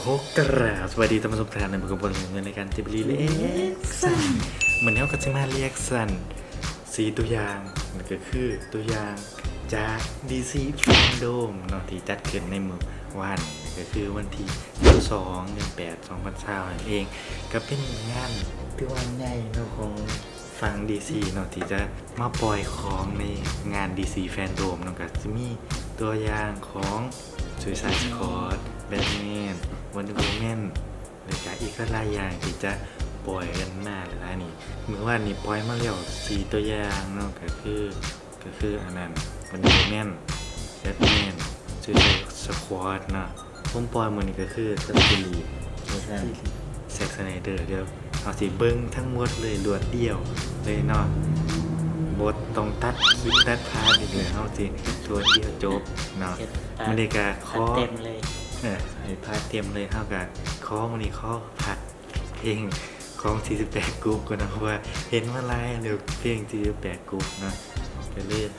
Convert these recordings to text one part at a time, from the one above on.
ໂອ້ ກະລາບສະບາຍດີທ່ານຜູ້ຊົມທຸກທ່ານ ພົບກັນອີກໃນລາຍການ Ghibli Reaction. ມື້ນີ້ເຮົາກໍຊິມາ reaction ສີ່ຕົວຢ່າງ ນັ້ນກໍຄືຕົວຢ່າງຈາກ ດີຊີ Fandom ເນາະ ທີ່ຈັດຂຶ້ນໃນມື້ວານ ກໍຄືວັນທີຊາວສອງ ເດືອນແປດ ສອງພັນຊາວ ນັ້ນເອງ. ກໍເປັນງານທີ່ວ່າໃຫຍ່ເນາະ ຂອງ ຝັ່ງ ດີຊີ ເນາະ ທີ່ຈະມາປ່ອຍຂອງໃນງານ ດີຊີ Fandom ເນາະ ກໍຈະມີຕົວຢ່າງຂອງ Suicide Squad, Batman, Wonder Woman ແລ້ວກໍອີກຫຼາຍໆຢ່າງທີ່ຈະປ່ອຍກັນມາຫຼາຍໆນີ້. ມື້ວານນີ້ປ່ອຍມາແລ້ວສີ່ຕົວຢ່າງເນາະ ກໍຄື ກໍຄືອັນນັ້ນ Wonder Woman, Batman, Suicide Squad ເນາະ. ຜົມປ່ອຍມື້ນີ້ກໍຄື Justice League ເນາະ Zack Snyder. ດຽວເຮົາຊິເບິ່ງທັງໝົດເລີຍ ລວດດຽວເລີຍເນາະ ບໍ່ຕ້ອງຕັດຄລິບຕັດພາດອີກເລີຍ ເຮົາຊິລວດດຽວຈົບເນາະ. ມື້ນີ້ກໍຂໍ ເອີ ໃຫ້ພາດເຕັມເລີຍ. ເຮົາກໍຂໍ ມື້ນີ້ຂໍພັກເພງຂອງສີ່ສິບແປດ Group ກ່ອນເນາະ ເພາະວ່າເຫັນມາຫຼາຍແລ້ວ ເພງສີ່ສິບແປດ Group ເນາະ ກໍເລີຍ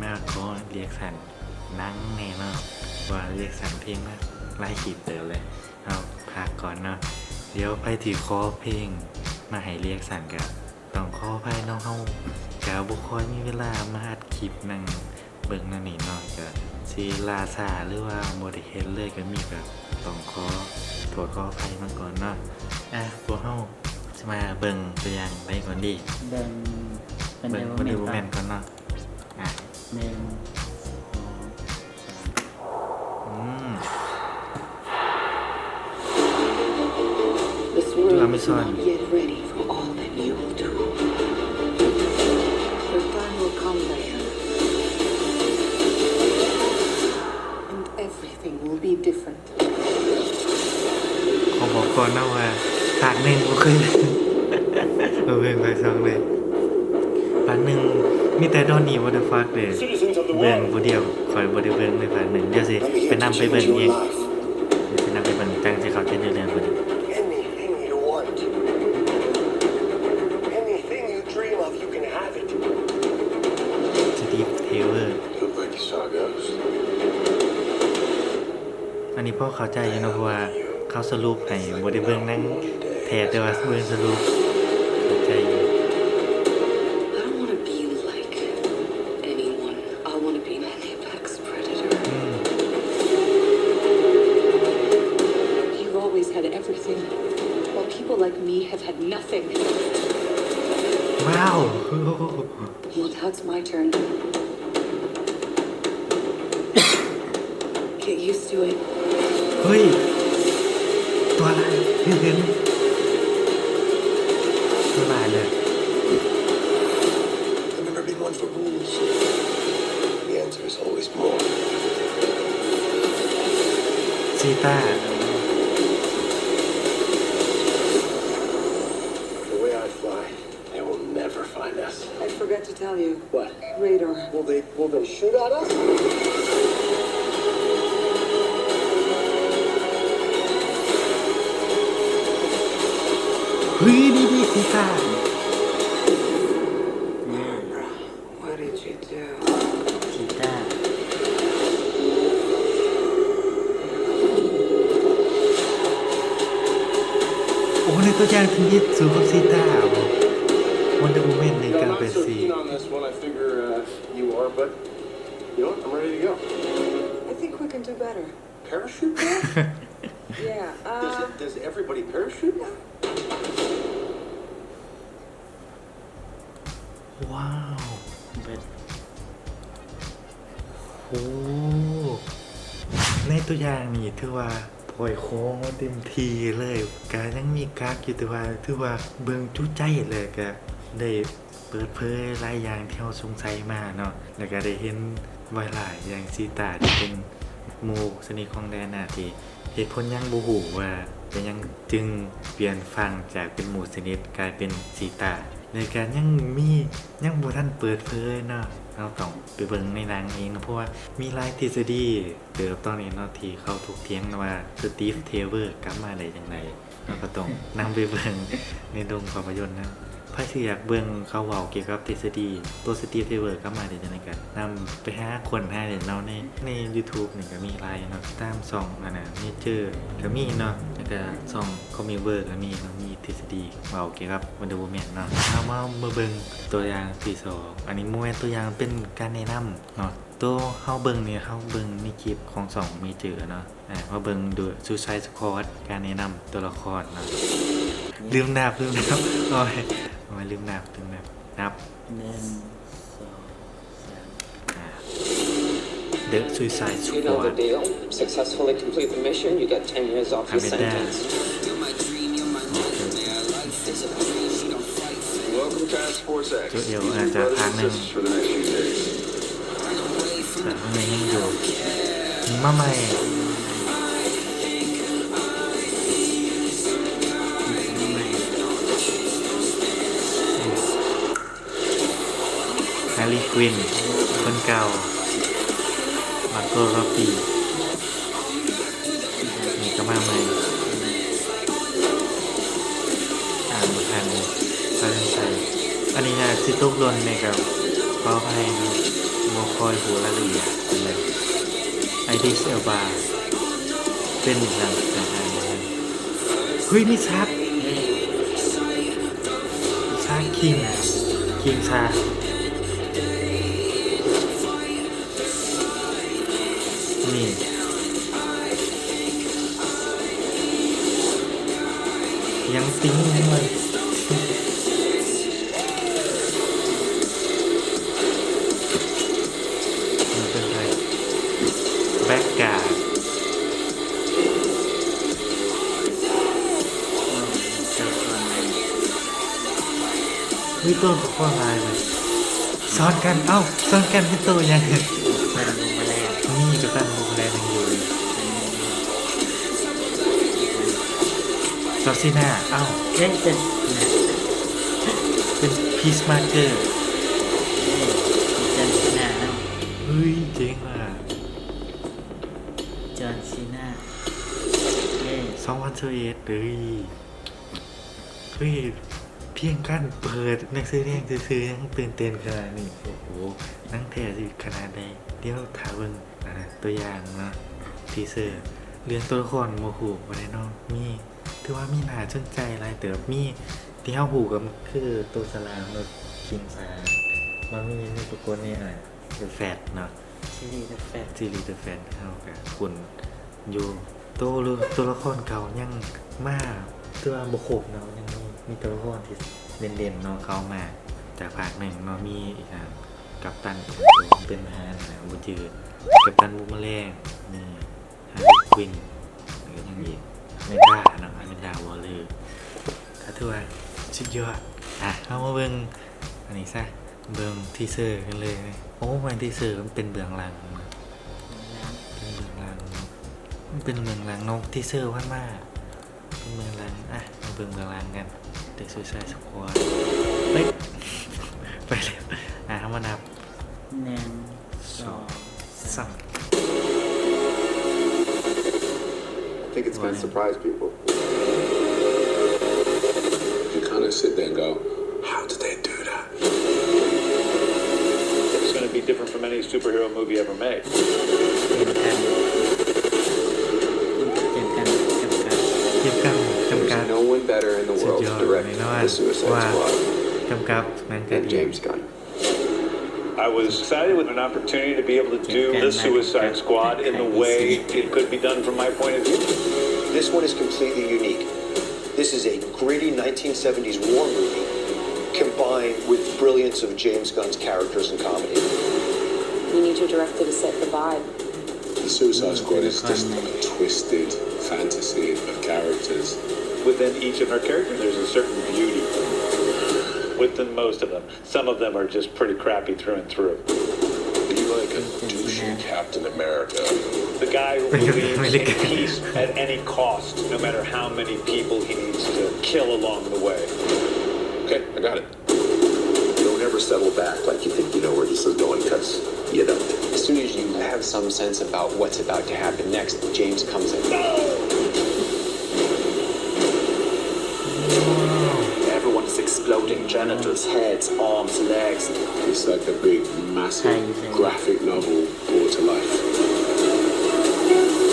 ມາຂໍ reaction ໜັງແດ່ເນາະ ເພາະວ່າ reaction ເພງມາຫຼາຍຄລິບເຕີບແລ້ວ. ເຮົາພັກກ່ອນເນາະ ດຽວໃຜທີ່ຂໍເພງມາໃຫ້ reaction ກະຕ້ອງຂໍອະໄພເນາະ ເຮົາກະບໍ່ຄ່ອຍມີເວລາມາອັດຄລິບນັ່ງເບິ່ງແນວນີ້ເນາະ ກະຊິລ່າຊ້າ ຫຼືວ່າບໍ່ໄດ້ເຮັດເລີຍກະມີ ກະຕ້ອງຂໍໂທດຂໍອະໄພມາກ່ອນເນາະ. ອ່ະ ພວກເຮົາຊິມາເບິ່ງຕົວຢ່າງໃດກ່ອນດີ? ເບິ່ງ Wonder Woman ກ່ອນເນາະ. ອ່ະ ໜຶ່ງ ສອງ ສາມ ອືມ This world is not yet ready for all that you will do. The time will come, Diana, and everything will be different. ຂໍບອກກ່ອນເນາະວ່າ ພາກໜຶ່ງບໍ່ເຄີຍ ບໍ່ເບິ່ງພາກສອງເລີຍ. ພາກໜຶ່ງມີແຕ່ Donnie What the fuck ເດ້ ເບິ່ງຜູ້ດຽວ ຂ້ອຍບໍ່ໄດ້ເບິ່ງໃນພາກໜຶ່ງ. ດຽວຊິໄປນຳໄປເບິ່ງເອງ ດຽວຊິນຳໄປເບິ່ງ ຈັ່ງຊິເຂົ້າໃຈໃນເລື່ອງເພິ່ນ. Anything you want, anything you dream of, you can have it. Steve Trevor. Look like you saw a ghost. ອັນນີ້ພໍເຂົ້າໃຈຢູ່ເນາະ ເພາະວ່າເຂົາສະຫຼຸບໃຫ້ ບໍ່ໄດ້ເບິ່ງໜັງແທ້ ແຕ່ວ່າເບິ່ງສະຫຼຸບ ເຂົ້າໃຈຢູ່. I don't wanna be like anyone. I wanna be an apex predator. ອືມ You've always had everything, while people like me have had nothing. ວ້າວ Well, now it's my turn. Get used to it. ເຮີ້ຍ ຕົວຮ້າຍ ເຫັນ ຕົວຮ້າຍເລີຍ. I've never been one for rules. The answer is always more. ຊີຕາ The way I fly, they will never find us. I forgot to tell you. What? Radar. Will they, will they shoot at us? ເຮີ້ຍ ດີໆ ຊີຕາ What did you do? ຊີຕາ ໂອ້ ໃນຕົວຢ່າງທຳອິດສູ້ກັບຊີຕາ Wonder Woman ໜຶ່ງເກົ້າແປດສີ່. You're not so keen on this one, I figure, uh, you are, but you know what? I'm ready to go. I think we can do better. Parachute? Yeah, uh, does, does everybody parachute? ວ້າວ ເບິດ ໂອ້ ໃນຕົວຢ່າງນີ້ຖືວ່າປ່ອຍຂອງມາເຕັມທີ່ເລີຍ ກະຍັງມີກັກຢູ່ ແຕ່ວ່າຖືວ່າເບິ່ງຈຸໃຈ ແລ້ວກະໄດ້ເປີດເຜີຍຫຼາຍຢ່າງທີ່ເຮົາສົງໄສມາເນາະ ແລ້ວກະໄດ້ເຫັນຫຼາຍໆຢ່າງຊີຕາທີ່ເປັນໝູ່ສະໜິດຂອງໄດອານາ ທີ່ ເຫດຜົນຫຍັງບໍ່ຮູ້ວ່າເປັນຫຍັງຈຶ່ງປ່ຽນຝັ່ງຈາກເປັນໝູ່ສະໜິດກາຍເປັນຊີຕາ ແລະກະຍັງມີ ຍັງບໍ່ທັນເປີດເຜີຍເນາະ ເຮົາຕ້ອງໄປເບິ່ງໃນໜັງເອງເນາະ ເພາະວ່າມີຫຼາຍທິດສະດີເຕີບຕອນນີ້ເນາະ ທີ່ເຂົາຖົກຖຽງກັນວ່າ Steve Trevor ກັບມາໄດ້ຈັ່ງໃດ ເຮົາກໍຕ້ອງນຳໄປເບິ່ງໃນໂຮງພາບພະຍົນນະ. ໃຜຊິຢາກເບິ່ງເຂົາເວົ້າກ່ຽວກັບທິດສະດີໂຕສະຕີບເທເວີກັບມາໄດ້ຈັ່ງໃດ ກໍນຳໄປຫາຄົ້ນຫາເລີຍເນາະ ໃນ ໃນຢູທູບນີ້ກໍມີຫຼາຍເນາະ ຕາມຊ່ອງອັນນ່າເມເຈີກໍມີເນາະ ແລ້ວກໍຊ່ອງຄອມມິກເວີກໍມີເນາະ ມີທິດສະດີເວົ້າກ່ຽວກັບວັນເດີເວີແມນເນາະ. ເຮົາມາ ມາເບິ່ງຕົວຢ່າງທີສອງ ອັນນີ້ບໍ່ແມ່ນຕົວຢ່າງ ເປັນການແນະນຳເນາະ ໂຕເຮົາເບິ່ງນີ້ ເຮົາເບິ່ງໃນຄລິບຂອງຊ່ອງເມເຈີເນາະ. ອ່າ ມາເບິ່ງດູ Suicide Squad ການແນະນຳຕົວລະຄອນເນາະ. ລືມນັບ ລືມນັບ ໂອ້ຍ ໂອ້ຍ ລືມນັບ ລືມນັບ ນັບ ໜຶ່ງ ສອງ ສາມ ອ່າ The Suicide Squad. Successfully complete the mission, you get ten years off your sentence. Welcome to Sports X. ໂຈເອວ ອາດຈະພາກໜຶ່ງ ແຕ່ມັນຍັງຢູ່ ມີມາໃໝ່ Harley Quinn ຄົນເກົ່າ Margot Robbie ນີ້ກໍມາໃໝ່ ອ່ານບໍ່ທັນ ພາກັນໃສ່ ອັນນີ້ອາດຊິຕົກຫຼົ່ນແດ່ກໍຂໍອະໄພເນາະ ບໍ່ຄ່ອຍຮູ້ລາຍລະອຽດປານໃດ. Idris Elba ເປັນນາງສາວ ເຮີ້ຍ ມີສາກ ສາກຄິງ ຄິງສາກ ນີ້ ຍັງຕິງຍັງເລີຍ ມັນເປັນໃຜ Blackguard. ມີໂຕລະຄອນຫຼາຍເວີຍ ຊ້ອນກັນ ເອົ້າ ຊ້ອນກັນເປັນໂຕຫຍັງ ກັບຕັນບູມເມີແຣງ ນີ້ກັບຕັນບູມເມີແຣງຍັງຢູ່ ຈອນຊີນາ ເອົ້າ ເອີ ເປັນ ເປັນ Peacemaker ເອີ ຈອນຊີນາເນາະ ເຮີ້ຍ ເຈັງວ່າ ຈອນຊີນາ ເອີ ສອງພັນຊາວເອັດ ເອີຍ. ເຮີ້ຍ ພຽງການເປີດໜັງສືແດງຊື່ໆ ຍັງຕື່ນເຕັ້ນຂະໜາດນີ້ ໂອ້ໂຫ ໜັງແທ້ຊິຂະໜາດໃດ ດຽວຖ້າເບິ່ງ ອ່າ ຕົວຢ່າງເນາະ ທີເຊີ ເລື່ອງຕົວລະຄອນບໍ່ຮູ້ປານໃດເນາະ ມີ ຖືວ່າມີໜ້າສົນໃຈຫຼາຍເຕີບ ມີທີ່ເຮົາຮູ້ກໍຄືໂຕສະຫຼາມເນາະ ຄິງສາ ມາມີ ມີປາກົດໃນ ອ່າ The Flash ເນາະ ຊີຣີ The Flash ຊີຣີ The Flash ເຮົາກໍຄຸ້ນຢູ່ ໂຕ ໂຕລະຄອນເກົ່າຍັງມາ ແຕ່ວ່າບໍ່ຄົບເນາະ ຍັງມີ ມີໂຕລະຄອນທີ່ເດັ່ນໆເນາະ ເຂົ້າມາຈາກພາກໜຶ່ງເນາະ ມີອີກຫຍັງ ກັບຕັນ ເປັນທະຫານນະ ບໍ່ຈື່ ກັບຕັນບູມເມີແຣງ ມີ Harley Quinn ແລ້ວກໍຍັງມີ Amanda ເນາະ Amanda Waller ກໍຖືວ່າສຸດຍອດ. ອ່ະ ເຮົາມາເບິ່ງອັນນີ້ຊະ ເບິ່ງທີເຊີກັນເລີຍ. ໂອ້ ແມ່ນທີເຊີ ມັນເປັນເບື້ອງຫຼັງ ເປັນເບື້ອງຫຼັງ ມັນເປັນເບື້ອງຫຼັງເນາະ ທີເຊີຜ່ານມາ ເປັນເບື້ອງຫຼັງ. ອ່ະ ມາເບິ່ງເບື້ອງຫຼັງກັນ The Suicide Squad ເອີຍ ໄປແລ້ວ. ອ່ະ ເຮົາມານັບ ໜຶ່ງ ສອງ ສອງ ສາມ. I think it's gonna surprise people. You kinda sit there and go, "How did they do that?" It's gonna be different from any superhero movie ever made. ເກມກຳ ເກມກຳ ຈຳກັດ There's no one better in the world to direct The Suicide Squad than James Gunn. I was excited with an opportunity to be able to do The Suicide Squad in the way it could be done from my point of view. This one is completely unique. This is a gritty nineteen seventies war movie combined with brilliance of James Gunn's characters and comedy. We need your director to set the vibe. The Suicide Squad is just a twisted fantasy of characters. Within each of our characters, there's a certain beauty. Within most of them, some of them are just pretty crappy through and through. Be like a douchey Captain America. The guy who believes in peace at any cost, no matter how many people he needs to kill along the way. Okay, I got it. Don't ever settle back like you think you know where this is going, 'cause you don't. As soon as you have some sense about what's about to happen next, James comes in. Everyone is Exploding genitals, heads, arms, legs. It's like a big, massive graphic novel brought to life.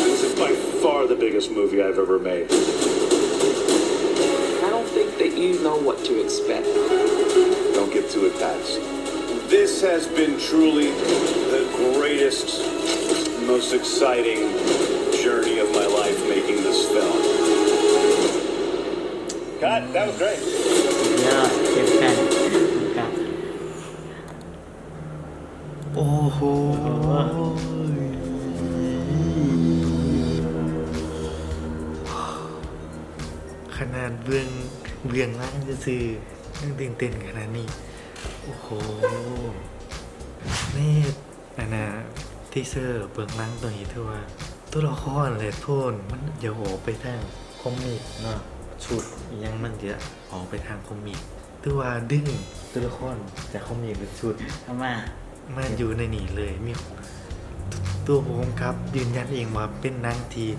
This is by far the biggest movie I've ever made. I don't think that you know what to expect. Don't get too attached. This has been truly the greatest, most exciting journey of my life making this film. Cut. That was great. ຍອດ ເກັບກັນ ເກັບກັນ ໂອ້ໂຫ ຂະໜາດເບິ່ງເບື້ອງຫຼັງຊື່ໆ ຍັງຕື່ນເຕັ້ນຂະໜາດນີ້. ໂອ້ໂຫ ແມ່ນ ອັນນ່າ ທີເຊີເບື້ອງຫຼັງໂຕນີ້ຖືວ່າ ໂຕລະຄອນ ແລະ ໂທນມັນຢາກອອກໄປທາງຄອມມິກເນາະ ຊຸດອີ່ຫຍັງມັນຈະອອກໄປທາງຄອມມິກ ຖືວ່າດຶງໂຕລະຄອນຈາກຄອມມິກ ແລະ ຊຸດເອົາມາ ມາຢູ່ໃນນີ້ເລີຍ. ມີ ໂຕຜູ້ກຳກັບຢືນຢັນເອງວ່າເປັນໜັງທີ່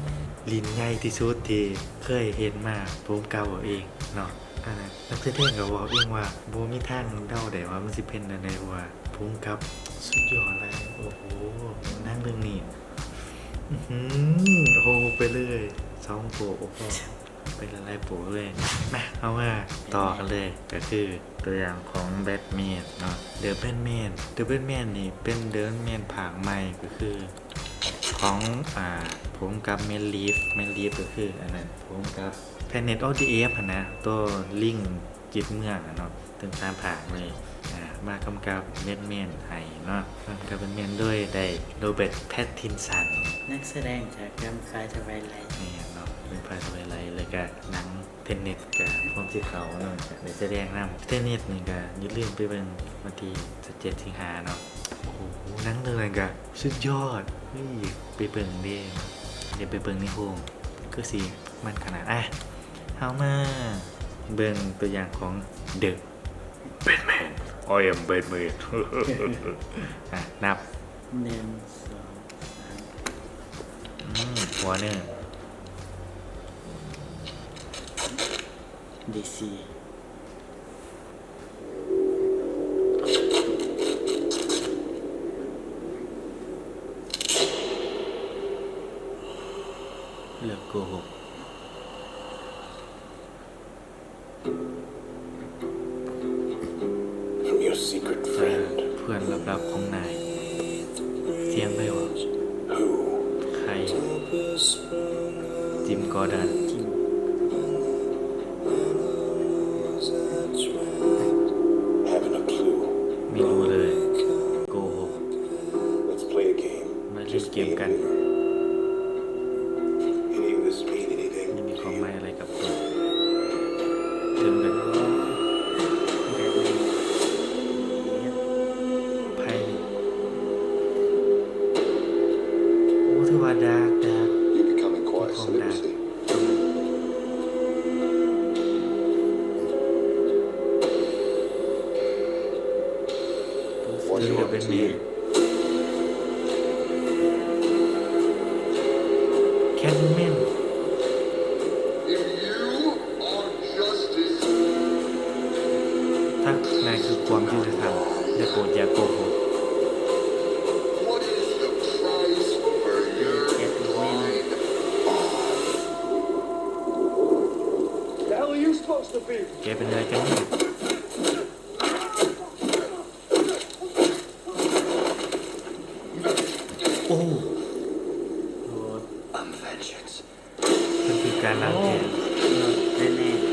ຫຼິ້ນໃຫຍ່ທີ່ສຸດທີ່ເຄີຍເຮັດມາ ຜູ້ກຳກັບເວົ້າເອງເນາະ. ອັນນັ້ນ ນັກສະແດງກໍເວົ້າເອງວ່າບໍ່ມີທາງເດົາໄດ້ວ່າມັນຊິເປັນແນວໃດ ເພາະວ່າຜູ້ກຳກັບສຸດຍອດຫຼາຍ. ໂອ້ໂຫ ໜັງເລື່ອງນີ້ ອືຫື ໂອ້ໂຫ ໄປເລີຍ ສອງໂປະ ໂອ້ໂຫ ໄປຫຼາຍໆໂປະເລີຍ. ມາ ເຮົາມາຕໍ່ກັນເລີຍ ກໍຄືຕົວຢ່າງຂອງ Batman ເນາະ The Batman The Batman ນີ້ເປັນ The Batman ພາກໃໝ່ ກໍຄືຂອງ ອາ ຜູ້ກຳກັບ Matt Reeves Matt Reeves ກໍຄືອັນນັ້ນ ຜູ້ກຳກັບ Planet of the Apes ຫັ້ນນະ ໂຕລິງ ຈິດເມືອງຫັ້ນເນາະ ເຖິງສາມພາກເລີຍ. ອາ ມາກຳກັບ Batman ໃຫ້ເນາະ ມາກຳກັບ Batman ໂດຍໄດ້ Robert Pattinson ນັກສະແດງຈາກເລື່ອງ Twilight ແມ່ນເນາະ ເປັນ Twilight ແລ້ວກະໜັງ Tenet ກະພວມສີຂາວເນາະ ກະໄດ້ສະແດງນຳ. Tenet ນີ້ກະຢ່າລືມໄປເບິ່ງວັນທີສິບເຈັດ ສິງຫາເນາະ. ໂອ້ໂຫ ໜັງເລື່ອງນັ້ນກະສຸດຍອດ ເອີຍ ໄປເບິ່ງເດ້ ໄດ້ໄປເບິ່ງໃນໂຮງ ຄືຊິ ມັນຂະໜາດ. ອະ ເຮົາມາເບິ່ງຕົວຢ່າງຂອງ The Batman I am Batman ອະ ນັບ ໜຶ່ງ ສອງ ສາມ ອືມ Warner DC ເລິກໂກຫົກ From your secret friend ເພື່ອນລັບໆຂອງນາຍ ສຽງໃຜວະ? Who? ໃຜ? Jim Gordon. Haven't a clue. ໄມ່ຮູ້ເລີຍ ໂກຫົກ. Let's play a game. ມາຫຼິ້ນເກມກັນ. Any of this mean anything? ນີ້ມີຄວາມໝາຍອະໄລກັບເຈົ້າ? ເຖິງແບບ ແບບນີ້ ໄພນີ້ ໂອ້ ຖືວ່າດາກ ດາກ You're becoming quite a celebrity. ເປັນແມ່ Catwoman. If you are justice, ຖ້ານາຍຄືຄວາມຍຸຕິທຳ ໄດ້ໂປດຢ່າໂກຫົກ. What is the price for your fine art? The hell are you supposed to be? ແກເປັນໃຜກັນແນ່? ໂອ້ I'm vengeance. ມັນຄືການລ້າງແຄ້ນ. ແນ່ໆ.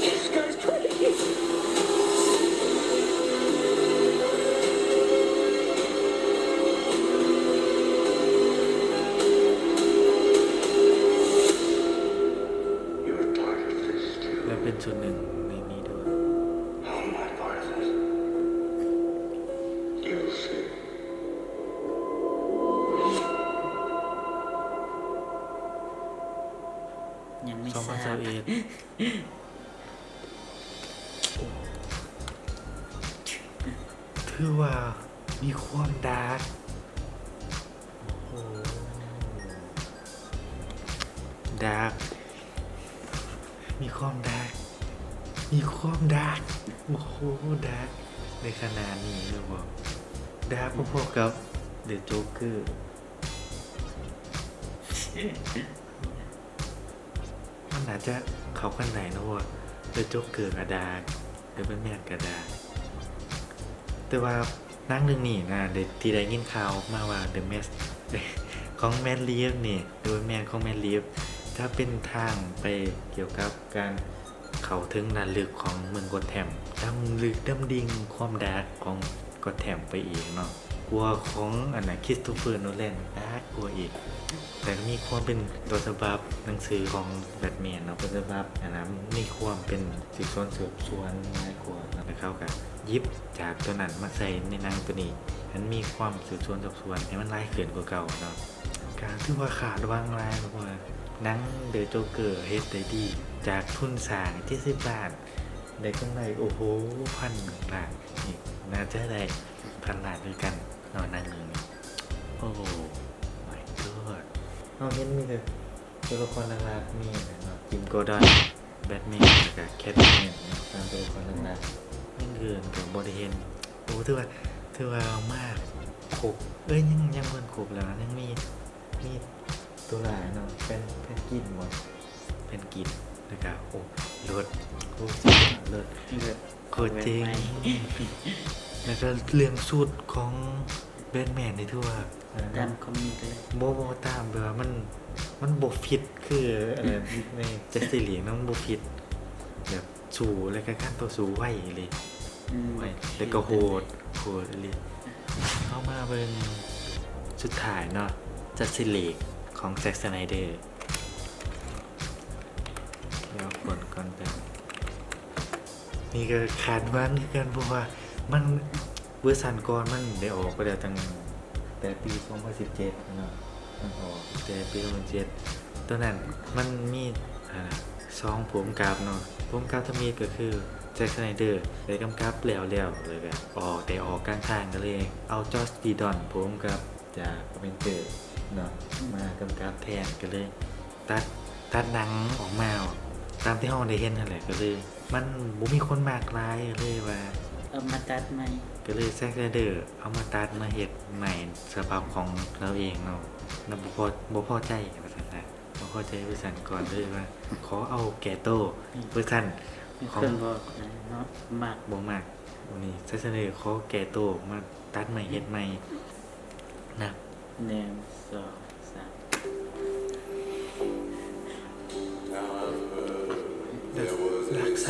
This guy's crazy. ແລະເປັນສ່ວນໜຶ່ງໃນນີ້ດ້ວຍ. How am I part of this? You'll see. ຍັງໄມ່ຊາບ. ສອງພັນຊາວເອັດ ຖືວ່າມີຄວາມດາກ. ໂອ້ໂຫ ດາກ. ມີຄວາມດາກ ມີຄວາມດາກ ໂອ້ໂຫ ດາກໃນຂະໜາດນີ້ແມ່ນບໍ່? ດາກພໍໆກັບ The Joker. ມັນອາດຈະເຂົ້າກັນໄດ້ເນາະ ເພາະວ່າ The Joker ກໍດາກ The Batman ກໍດາກ ແຕ່ວ່າໜັງເລື່ອງນີ້ນະ ໄດ້ ທີ່ໄດ້ຍິນຂ່າວມາວ່າ The Mask ຂອງ Matt Reeves ນີ້ The Batman ຂອງ Matt Reeves ຈະເປັນທາງໄປກ່ຽວກັບການ ເຂົ້າເຖິງດ້ານເລິກຂອງເມືອງກອດແທມ ດຳເລິກດຳດິ່ງຄວາມດາກຂອງກອດແທມໄປອີກເນາະ ກວ່າຂອງອັນນ່າ Christopher Nolan ດາກກວ່າອີກ ແຕ່ກໍມີຄວາມເປັນຕົ້ນສະບັບໜັງສືຂອງ Batman ເນາະ ຕົ້ນສະບັບອັນນ່າ ມີຄວາມເປັນສືບສວນສອບສວນຫຼາຍກວ່າເນາະ ແລ້ວເຂົາກໍຫຍິບຈາກຕົວນັ້ນມາໃສ່ໃນໜັງຕົວນີ້ ໃຫ້ມັນມີຄວາມສືບສວນສອບສວນໃຫ້ມັນຫຼາຍຂຶ້ນກວ່າເກົ່າເນາະ. ກະຖືວ່າຄາດຫວັງຫຼາຍ ເພາະວ່າໜັງ The Joker ເຮັດໄດ້ດີ ຈາກທຶນສ້າງເຈັດສິບລ້ານ ໄດ້ກຳໄລ ໂອ້ໂຫ ພັນລ້ານ ນີ້ໜ້າຈະໄດ້ພັນລ້ານຄືກັນເນາະ ໜັງເລື່ອງນີ້. ໂອ້ my god ເຮົາເຫັນມີແຕ່ຕົວລະຄອນຫຼັກໆ ມີແຫຼະເນາະ Jim Gordon Batman ແລ້ວກະ Catwoman ເນາະ ຕາມຕົວລະຄອນຫຼັກໆ ຢ່າງອື່ນກໍບໍ່ໄດ້ເຫັນ. ໂອ້ ຖືວ່າ ຖືວ່າມາຄົບ ເອີຍ ຍັງ ຍັງບໍ່ທັນຄົບແລ້ວນະ ຍັງມີ ມີຕົວຫຼາຍເນາະ Pen-, Penguin ບໍ Penguin ແລ້ວກະ ໂອ້ ລົດ ໂອ້ ສຸດຍອດ ລົດ ລົດ ໂຄດເຈັງ ແລ້ວກະເລື່ອງຊຸດຂອງ Batman ນີ້ຖືວ່າ ຕາມຄອມມິກເລີຍ ບໍ່ ບໍ່ຕາມ ແບບວ່າມັນ ມັນບໍ່ຟິດຄື ອັນນັ້ນ ໃນ Justice League ນະ ມັນບໍ່ຟິດ ແບບ ສູ້ ແລ້ວກະການຕໍ່ສູ້ໄວອີ່ຫຼີ ອືມ ໄວ ແລ້ວກໍໂຫດ ໂຫດອີ່ຫຼີ. ເຮົາມາເບິ່ງສຸດທ້າຍເນາະ Justice League ຂອງ Zack Snyder ດຽວເບິ່ງກ່ອນເດີ ນີ້ກໍຄາດຫວັງຄືກັນ ເພາະວ່າມັນ ເວີຊັນກ່ອນມັນໄດ້ອອກໄປແລ້ວຕັ້ງແຕ່ປີສອງພັນສິບເຈັດເນາະ ມັນອອກແຕ່ປີສອງພັນເຈັດ ຕອນນັ້ນມັນມີ ອ່າ ສອງຜູ້ກຳກັບເນາະ ຜູ້ກຳກັບທຳອິດກໍຄື Zack Snyder ໄດ້ກຳກັບແລ້ວໆ ແລ້ວກໍອອກ ໄດ້ອອກກາງທາງ ກໍເລີຍເອົາ Joss Whedon ຜູ້ກຳກັບຈາກ Avengers ເນາະ ມາກຳກັບແທນ ກໍເລີຍ ຕັດ ຕັດໜັງອອກມາ ຕາມທີ່ເຮົາໄດ້ເຫັນຫັ້ນແຫຼະ ກໍເລີຍ ມັນບໍ່ມີຄົນມັກຫຼາຍ ກໍເລີຍວ່າ ເອົາມາຕັດໃໝ່ ກໍເລີຍ Zack Snyder ເອົາມາຕັດມາເຮັດໃໝ່ສະບັບຂອງລາວເອງເນາະ ລາວບໍ່ພໍ ບໍ່ພໍໃຈວ່າຊັ້ນນະ ບໍ່ພໍໃຈເວີຊັນກ່ອນ ເລີຍວ່າຂໍເອົາແກ້ໂຕ ອືມ ເວີຊັນຂອງ ເພິ່ນບໍ່ ເນາະ ມັກ ບໍ່ມັກ ໂອນີ້ Zack Snyder ຂໍແກ້ໂຕ ມາຕັດໃໝ່ເຮັດໃໝ່ ນັບ ໜຶ່ງ ສອງ ສາມ ດາກໄຊ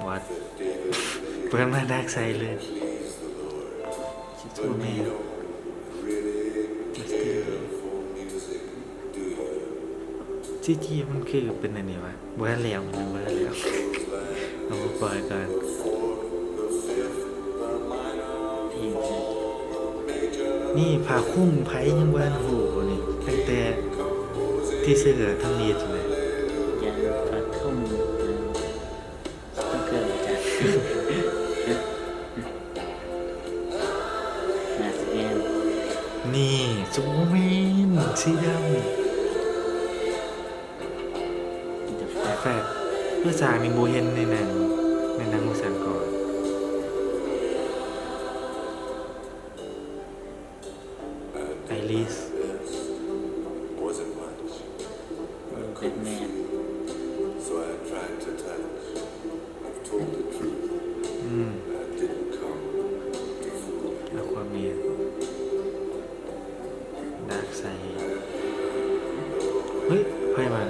ວັດ ເປີດມາດາກໄຊເລີຍ Superman Justice League ຊີຈີ ມັນຄືເປັນອັນນີ້ວະ? ບໍ່ທັນແລ້ວ ມັນຍັງບໍ່ທັນແລ້ວ ເອົາມາປ່ອຍກ່ອນ. ນີ້ຜ້າຄຸມໃຜຍັງບໍ່ທັນຮູ້ນີ້ ຕັ້ງແຕ່ທີເຊີທຳອິດແຫຼະ ຢ່າງຜ້າຄຸມ Joker ຈະ ໜ້າຊິແມ່ນ ນີ້ Superman ສີດຳ The Flash ເອີ ສາກນີ້ບໍ່ເຫັນໃນໜັງ ໃນໜັງວ່າຊັ້ນກໍ Iris ເອີ ແບັດແມນ ອືມ Aquaman Darkseid ເຮີ້ຍ ໃຜມາ?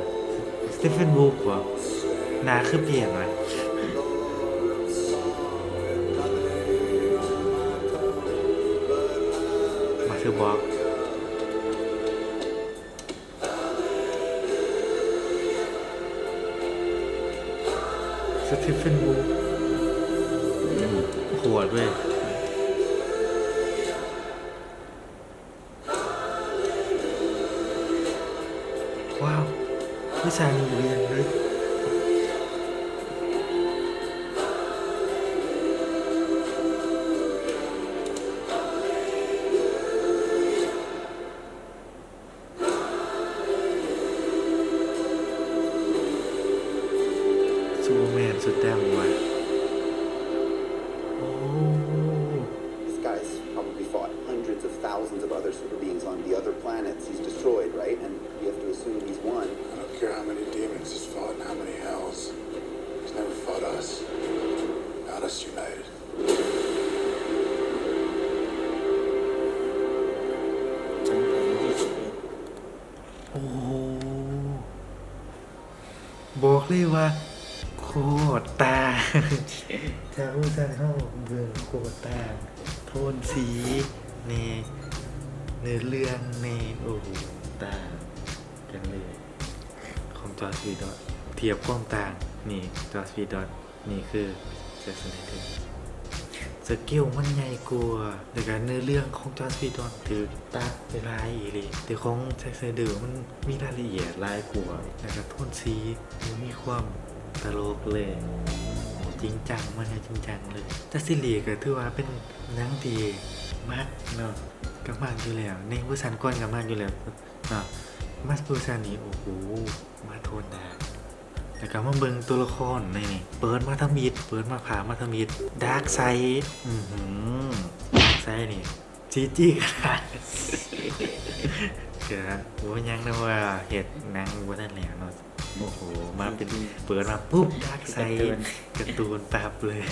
Steppenwolf ບໍ? ໜ້າຄືປ່ຽນວະ? Motherbox Steppenwolf ໂຫດເວີຍ. ວ້າວ ຄືສ້າງຢູ່ເຮືອນເລີຍ. ໂ other super beings on the other planets he's destroyed, right? And we have to assume he's won. I don't care how many demons he's fought and how many hells, he's never fought us. Got us united. ໂອ້ ບອກເລີຍວ່າໂຄດຕ່າງ ຈາກເວີຊັນເຮົາເບິ່ງໂຄດຕ່າງ ໂທນສີແດ່ ເນື້ອເລື່ອງແດ່ ໂອ້ໂຫ ຕ່າງກັນເລີຍ ຂອງຈອສ ວີດອນ ທຽບຄວາມຕ່າງ ນີ້ ຈອສ ວີດອນ ນີ້ຄືແຊັກສະໄນເດີ ສະເກວມັນໃຫຍ່ກວ່າ ແລ້ວກະເນື້ອເລື່ອງຂອງຈອສ ວີດອນຖືກຕັດໄປຫຼາຍອີ່ຫຼີ ແຕ່ຂອງແຊັກສະໄນເດີມັນມີລາຍລະອຽດຫຼາຍກວ່າ ແລ້ວກະໂທນສີບໍ່ມີຄວາມຕະຫຼົກເລີຍ ຈິງຈັງ ມັນຈິງຈັງເລີຍ ຈາສຊີຣີກະຖືວ່າເປັນໜັງທີ່ມັກເນາະ ກະມັກຢູ່ແລ້ວ ໃນເວີຊັນກ່ອນກະມັກຢູ່ແລ້ວ ເນາະ ມາເວີຊັນນີ້ ໂອ້ໂຫ ມາໂທນດາກ ແລ້ວກະມາເບິ່ງຕົວລະຄອນໃນນີ້ ເປີດມາທຳອິດ ເປີດມາພາບມາທຳອິດ ດາກໄຊ ອືຫື ດາກໄຊນີ້ ຊີຈີ ຂະໜາດ ກະບໍ່ເປັນຫຍັງນະ ເພາະວ່າເຮັດໜັງບໍ່ທັນແລ້ວເນາະ ໂອ້ໂຫ ມາເປັນ ເປີດມາປຸບ ດາກໄຊ ກາຕູນ ກາຕູນປັບເລີຍ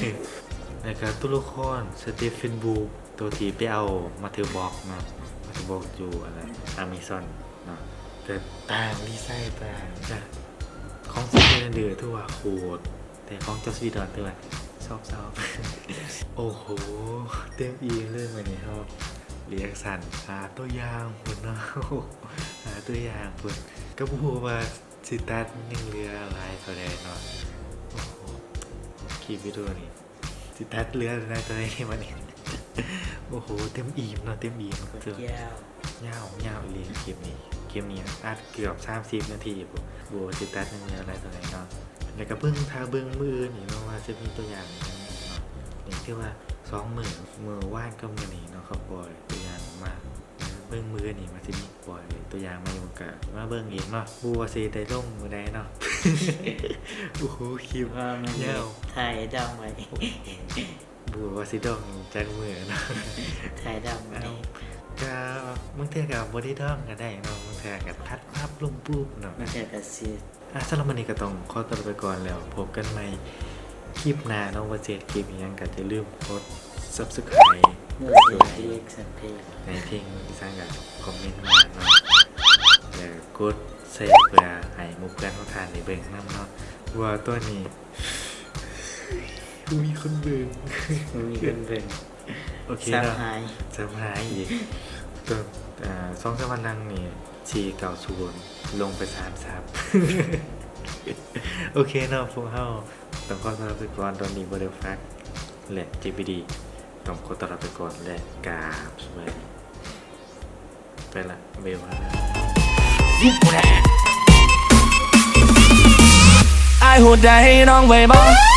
ແລ້ວກະຕົວລະຄອນ ສະເຕເຟນ ບລູ ໂຕທີ່ໄປເອົາມາເທີບັອກເນາະ ມາເທີບັອກຢູ່ອັນນັ້ນ ອາເມຊອນເນາະ ກະຕ່າງ ດີໄຊຕ່າງ ຈາກຂອງແຊັກສະໄນເດີຖືວ່າໂຄດ ແຕ່ຂອງຈອສ ວີດອນຖືວ່າຊອບໆ ໂອ້ໂຫ ເຕັມອີ່ມເລີຍ ມື້ນີ້ເຮົາ ຣີແອັກຊັນ ຫາຕົວຢ່າງພຸ້ນເນາະ ຫາຕົວຢ່າງພຸ້ນ ກະບໍ່ຮູ້ວ່າຊິຕັດຍັງເຫຼືອຫຼາຍເທົ່າໃດເນາະ ໂອ້ໂຫ ຄລິບວິດີໂອນີ້ ຊິຕັດເຫຼືອໄດ້ເທົ່າໃດນີ້ບັດນີ້ ໂອ້ໂຫ ເຕັມອີ່ມເນາະ ເຕັມອີ່ມ ຍາວ ຍາວ ຍາວອີ່ຫຼີຄລິບນີ້ ຄລິບນີ້ອັດເກືອບສາມສິບນາທີພຸ້ນ ບໍ່ຮູ້ວ່າຊິຕັດຍັງເຫຼືອຫຼາຍເທົ່າໃດເນາະ ແລ້ວກະເບິ່ງ ຖ້າເບິ່ງມື້ອື່ນອີກເນາະ ວ່າຊິມີຕົວຢ່າງຫຍັງເນາະ ນີ້ຖືວ່າສອງມື້ ມື້ວານກັບມື້ນີ້ເນາະ ເຂົາປ່ອຍຕົວຢ່າງອອກມາ ເບິ່ງມື້ນີ້ວ່າຊິມີປ່ອຍຕົວຢ່າງໃໝ່ບໍ່ ກະມາເບິ່ງອີກເນາະ ບໍ່ຮູ້ວ່າຊິໄດ້ລົງມື້ໃດເນາະ ໂອ້ໂຫ ຄລິບ ວ່າມື້ນີ້ຍາວ ຖ່າຍດອງໄວ້ ບໍ່ຮູ້ວ່າຊິດອງຈັກມື້ເນາະ ຖ່າຍດອງໄວ້ ກະບາງເທື່ອກະບໍ່ໄດ້ດອງກະໄດ້ເນາະ ບາງເທື່ອກະຕັດປັບລົງປຸບເນາະ ບາງເທື່ອກະຊິ ອ່າ ສຳລັບມື້ນີ້ກະຕ້ອງຂໍຕົວລາໄປກ່ອນ ແລ້ວພົບກັນໃໝ່ຄລິບໜ້າເນາະ ວ່າຊິເຮັດຄລິບອີ່ຫຍັງ ກະຢ່າລືມກົດ Subscribe ກົດໄລ ໃນເພງອີສານກະຄອມເມັນມາເນາະ ແລ້ວກົດແຊເພື່ອໃຫ້ໝູ່ເພື່ອນຂອງທ່ານໄດ້ເບິ່ງນຳເນາະ ເພາະວ່າຕອນນີ້ບໍ່ມີຄົນເບິ່ງ ບໍ່ມີຄົນເບິ່ງ ໂອເຄເນາະ ຊັບຫາຍ ຊັບຫາຍອີກ ຕອນ ອ່າ ສອງສາມວັນຫຼັງນີ້ ສີ່ເກົ້າສູນ ລົງໄປສາມຊັບ ໂອເຄເນາະ ພວກເຮົາຕ້ອງຂໍຕົວລາໄປກ່ອນ ດອນນີ ບໍເດີ ຟັກ ແລະ ເຈ ບີ ດີ ຕ້ອງຂໍຕົວລາໄປກ່ອນ ແລະ ກາບສະບາຍດີ ໄປລະ ບາຍບາຍ. ອ້າຍຮູ້ໃຈນ້ອງໄວ້ບໍ່?